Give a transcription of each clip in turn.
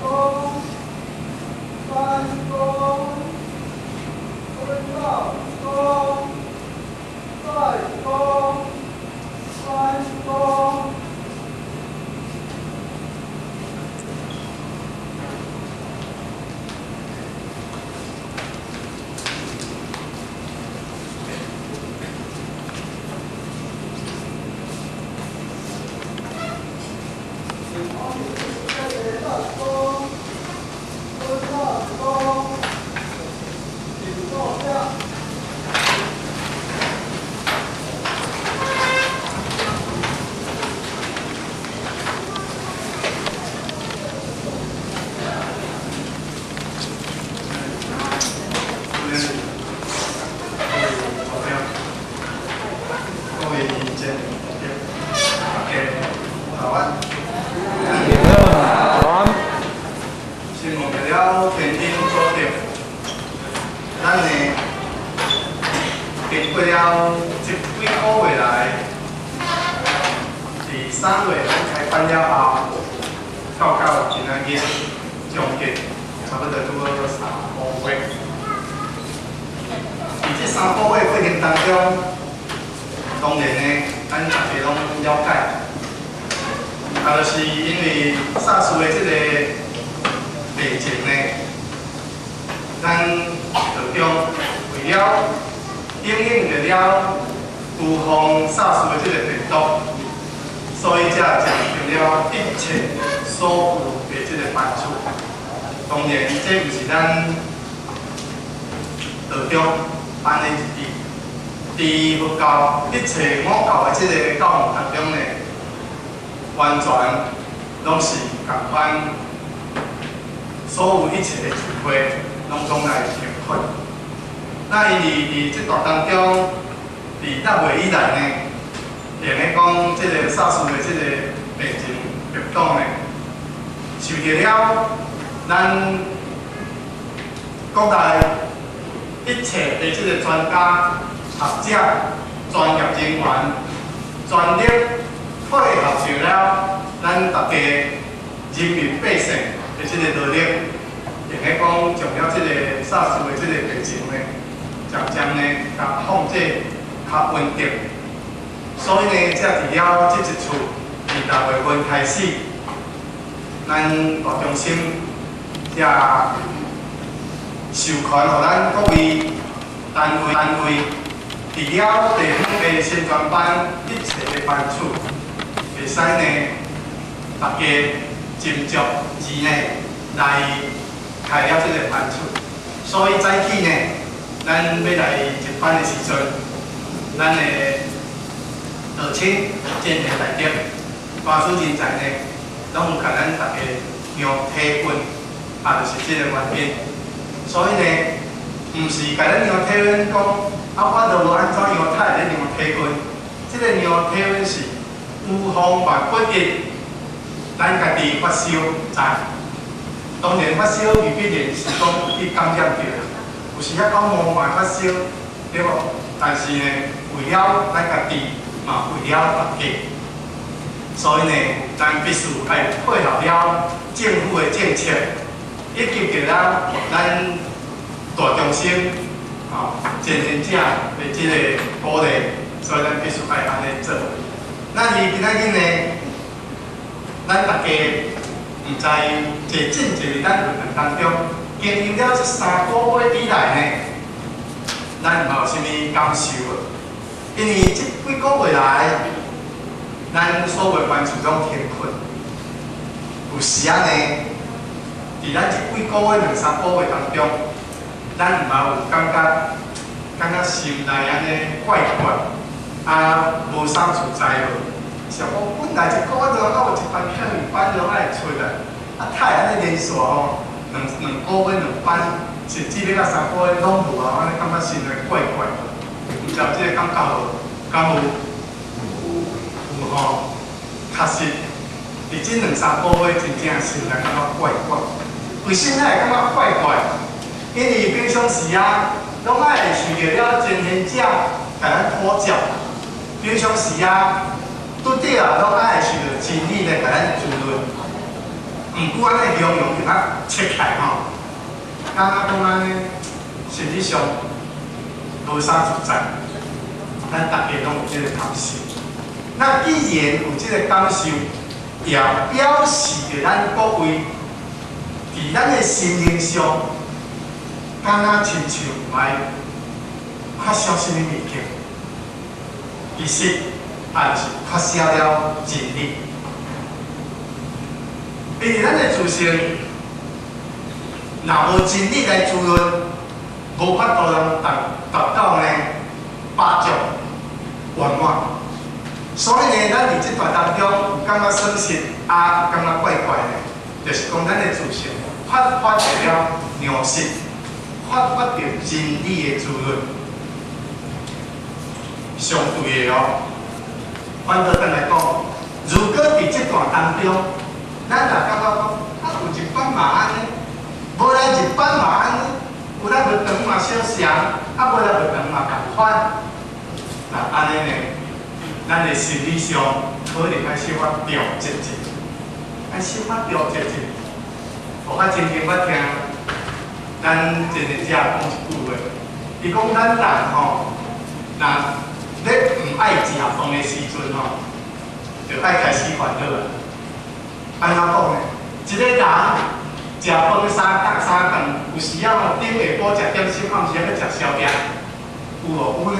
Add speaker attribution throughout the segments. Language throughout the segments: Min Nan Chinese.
Speaker 1: 公，三公，孙道公，再公，三公。
Speaker 2: 毋過按呢形容就較切開吼，敢若講按呢，心理上無啥自在，咱大家攏有這個感受。那既然有這個感受，也表示著咱各位佇咱的心靈上，敢若親像毋愛缺少啥物物件，其實也就是缺少了真理。因為咱的自性，若無真理來滋潤，無法度通達到呢飽足圓滿。所以呢，咱佇這段當中有感覺損失，也有感覺怪怪的，就是講咱的自性缺乏著了糧食，缺乏著真理的滋潤。相對的哦，反倒轉來講，如果佇這段當中，咱若感覺講，啊有一擺嘛按呢，無來一擺嘛按呢，有來佛堂嘛相像，啊無來佛堂嘛仝款，那按呢呢，咱的心理上可能愛小可調節者，愛小可調節者。我較曾經捌聽咱一個者講一句話，伊講咱人吼，若咧毋愛食飯的時陣吼，就愛開始煩惱啊。按怎講呢？一個人食飯三頓三頓，有時仔吼，頂下晡食點心，暗時仔閣食宵夜，有無有呢？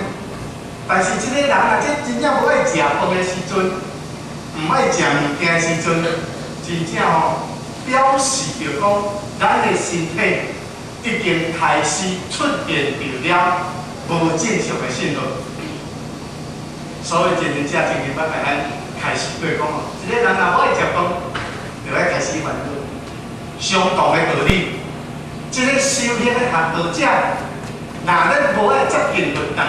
Speaker 2: 但是這個人啊，這真正無愛食飯的時陣，毋愛食物件的時陣，真正吼表示著講，咱的身體已經開始出現著了無正常的信號。所以真正正經捌共咱開示過講吼，一個人若無愛食飯，就愛開始煩惱。相同的道理，這個修行的學道者，若咱無愛接近佛堂，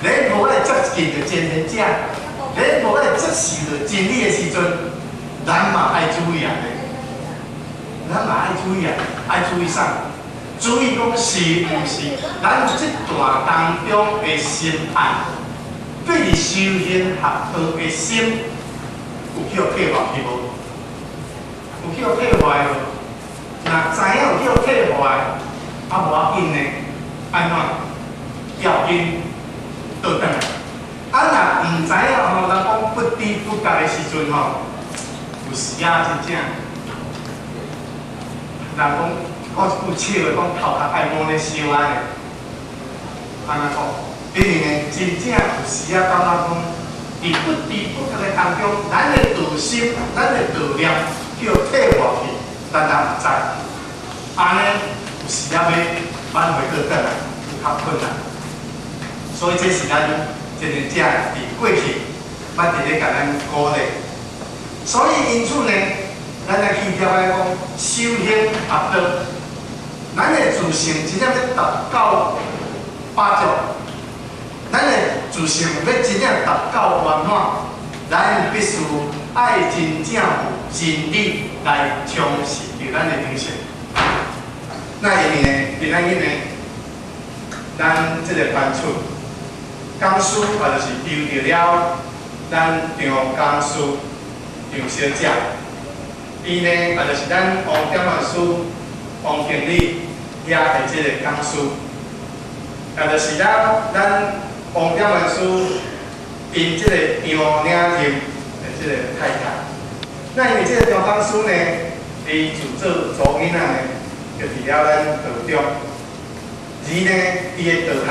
Speaker 2: 咱無愛接近著真言者，咱無愛接受著真理的時陣，咱嘛愛注意啊！咱嘛愛注意啊！愛注意啥？注意講是毋是咱這段當中的心態，對佇修行學道的心有去予退化去無？有去予退化無？若知影有去予退化，啊無要緊呢，按怎？要緊倒轉來。啊，若毋知影吼，人講不知不覺的時陣吼，有時啊真正，人講講一句笑話，講頭殼愛摸咧燒按呢，按怎講？因為呢，真正有時啊，感覺講，佇不知不覺的當中，咱的道心、咱的道念叫退化去，咱也毋知。按呢，有時啊欲挽回閣轉來，有較困難。所以這是咱真正佇過去捌佇咧共咱鼓勵。所以因此呢，咱來去了解講修行學道，咱的自性真正欲達到飽足，咱的自性欲真正達到圓滿，咱必須愛真正有真理來充實著咱的靈性。那因為呢，今仔日呢，咱這個班次講師也就是抽著了咱張講師張小姐，伊呢也就是咱王點萬師王經理遐的這個講師，也就是咱王點萬師𪜶這個楊領任的這個太太。那因為這個張講師呢，伊自做查某囡仔呢，就佇了咱道中，而呢，伊的道學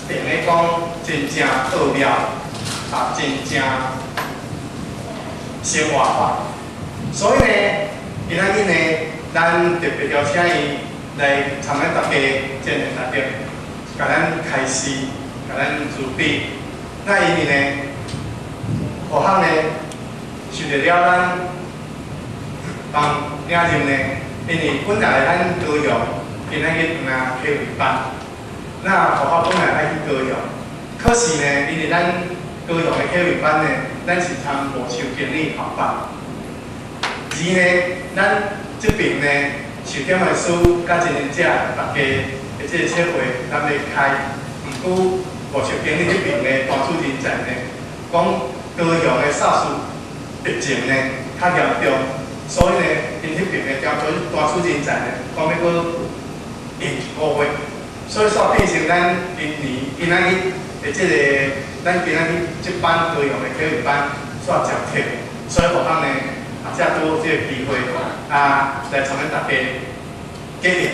Speaker 2: 定咧講真正奧妙，啊，真正生活化。所以呢，今仔日呢，咱特別邀請伊來參咱大家進行大家，共咱開示，共咱慈悲。那因為呢，學校呢，受著了咱幫領任呢，因為本來咱高雄今仔日毋若體育班，那學校本來愛去高雄，可是呢，因為咱高雄的體育班呢，咱是參吳秋經理學班，而呢，咱這邊呢，受點萬師佮真言者大家的這個協會，咱欲開，毋過吳秋經理這邊呢，大主任在呢，講高雄的薩斯疫情呢較嚴重，所以呢，𪜶彼爿的業主大出人才呢，講欲閣延一個月，所以煞變成咱今年今仔日的這個，咱今仔日這班高雄的體育班煞暫停，所以予咱呢啊，才拄這個機會啊，來參咱大家結緣。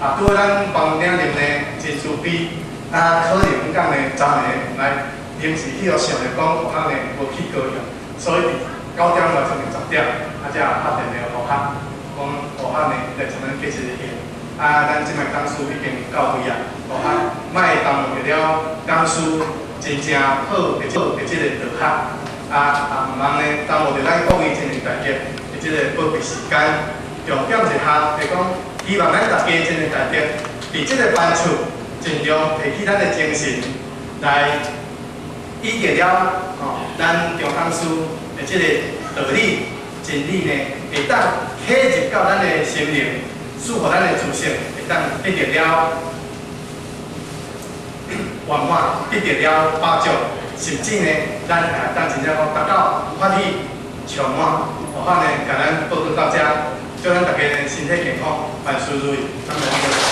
Speaker 2: 啊，拄好咱王領林呢真慈悲，啊，可能講呢，昨暝來臨時去予想著講，有可能無去高雄，所以佇9點外將近10點，啊，才拍電話予我，講予我呢來參咱結這個緣。啊，咱這擺講師已經到位啊，予我莫耽誤著了講師真正好的好的這個道學，啊啊，毋通呢耽誤著咱各位真濟大家的這個寶貴時間。重點一項是講，希望咱大家真濟大家佇這個班次盡量提起咱的精神來記著了吼，咱中講師的這個道理真理呢，會當契入到咱的心靈，賜予咱的知識，會當得著了圓滿，得著了飽足，甚至呢，咱會當真正講達到歡喜充滿，予我呢，共咱報告到遮，祝咱大家呢身體健康，萬事如意。感謝。